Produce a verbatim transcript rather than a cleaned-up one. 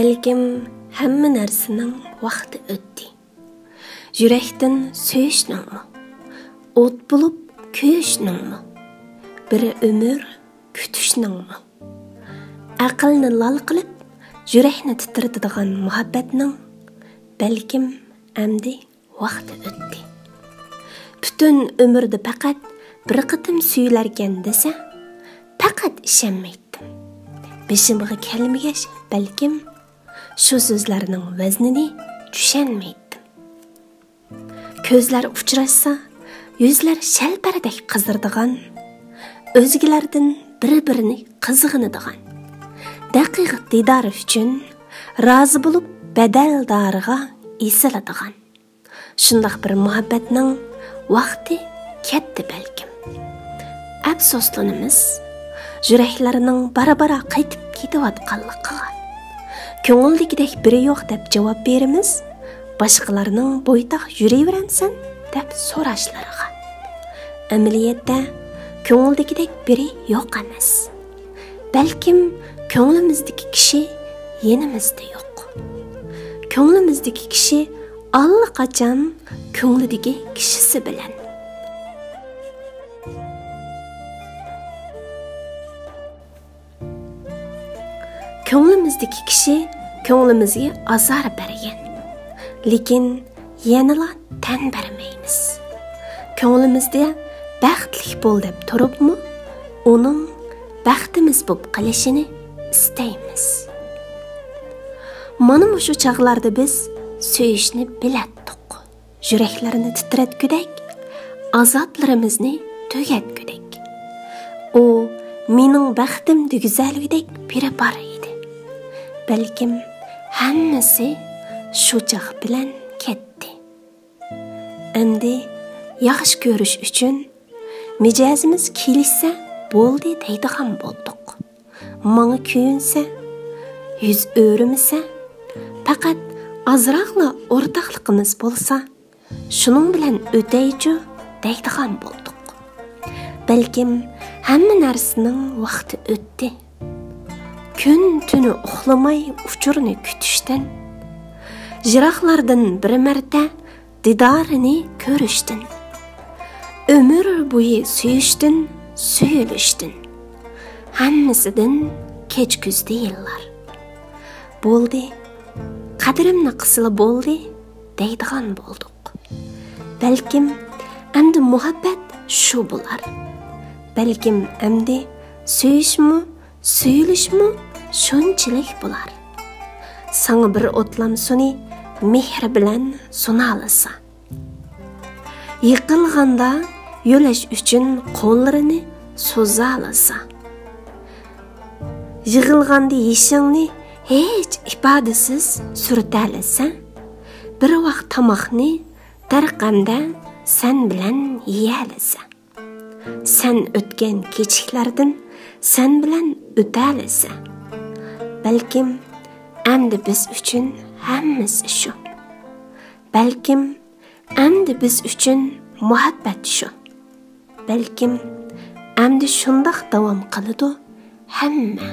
بەلكىم ھەممە نەرسىنىڭ ۋاقتى ئۆتتى. يۈرەكتىن سۆيۈشنىڭمۇ، ئوت بولۇپ كۆيۈشنىڭمۇ، بىر ئۆمۈر كۈتۈشنىڭمۇ. ئەقىلنى لال قىلىپ، يۈرەكنى تىترىتىدىغان مۇھەببەتنىڭ بەلكىم ئەمدى ۋاقتى ئۆتتى. پۈتۈن ئۆمۈردە پەقەت بىر قېتىم سۆيۈلەركەن دېسە، پەقەت ئىشەنمەيتتىم. بېشىمغا كەلمىگەچ، بەلكىم شۇ سۆزلەرنىڭ ۋەزنىنى چۈشەنمەيتتىم. كۆزلەر ئۇچراشسا، يۈزلەر شەلپەردەك قىزىرىدىغان، ئۆزگىلەردىن بىر-بىرىنى قىزغىنىدىغان، دەقىق دىدار ئۈچۈن رازى بولۇپ بەدەل دارىغا ئېسىلىدىغان، شۇنداق بىر مۇھەببەتنىڭ ۋاقتى كەتتى بەلكىم. ئەپسۇسلىنىمىز يۈرەكلەرنىڭ بارا-بارا قېتىپ كېتىۋاتقانلىقىغا. كۆڭۈلدىكىدەك بىرى يوق دەپ جاۋاب بېرىمىز، باشقىلارنىڭ بويتاق يۈرۈۋېرەمسەن دەپ سوراشلىرىغا. ئەمەلىيەتتە كۆڭۈلدىكىدەك بىرى يوق ئەمەس. بەلكىم كۆڭلىمىزدىكى كىشى يېنىمىزدا يوق. كۆڭلىمىزدىكى كىشى ئاللىقاچان كۆڭلىدىكى كىشىسى بىلەن. كۆڭلىمىزدىكى كىشى كۆڭلىمىزگە ئازار بەرگەن، لېكىن يەنىلا تەن بەرمەيمىز. كۆڭلىمىزدە بەختلىك بول دەپ تۇرۇپمۇ، ئۇنىڭ بەختىمىز بولۇپ قېلىشىنى ئىستەيمىز. مانا مۇشۇ چاغلاردا بىز سۆيۈشنى بىلەتتۇق. يۈرەكلەرنى تىترەتكۈدەك، ئازابلىرىمىزنى تۈگەتكۈدەك. ئۇ مېنىڭ بەختىم دېگۈزەلىگۈدەك بىرى بار ئىدى. بەلكىم ھەممىسى شۇ چاغ بىلەن كەتتى. ئەمدى ياخشى كۆرۈش ئۈچۈن مىجەزىمىز كېلىشسە بولدى دەيدىغان بولدۇق. ماڭا كۆيۈنسە، يۈز ئۆرۈمىسە، پەقەت ئازراقلا ئورتاقلىقىمىز بولسا، شۇنىڭ بىلەن ئۆتەيچۇ دەيدىغان بولدۇق. بەلكىم ھەممە نەرسىنىڭ ۋاقتى ئۆتتى. كۈن تۈنى ئۇخلىماي ئۇچۇرنى كۈتۈشتىن، يىراقلاردىن بىر مەرتە دىدارىنى كۆرۈشتىن، ئۆمۈر بويى سۆيۈشتىن، سۆيۈلۈشتىن، ھەممىسىدىن كەچكۈزدى يىللار. بولدى، قەدرىمنى قىلسىلا بولدى دەيدىغان بولدۇق. بەلكىم ئەمدى مۇھەببەت شۇ بولار. بەلكىم ئەمدى سۆيۈشمۇ، سۆيۈلۈشمۇ شۇنچىلىك بولار. ساڭا بىر ئوتلام سۇنى مېھرى بىلەن سۇنالىسا. يىقىلغاندا يۆلەش ئۈچۈن قوللىرىنى سوزالىسا. يىغلىغاندا يېشىڭنى ھېچ ئىپادىسىز سۈرتەلىسە. بىر ۋاق تاماقنى دەرقەمدە سەن بىلەن يېيەلىسە. سەن ئۆتكەن كېچىكلەردىن سەن بىلەن ئۆتەلىسە. بەلكىم ئەمدى بىز ئۈچۈن ھەممىسى شۇ. بەلكىم ئەمدى بىز ئۈچۈن مۇھەببەت شۇ. بەلكىم ئەمدى شۇنداق داۋام قىلىدۇ ھەممە.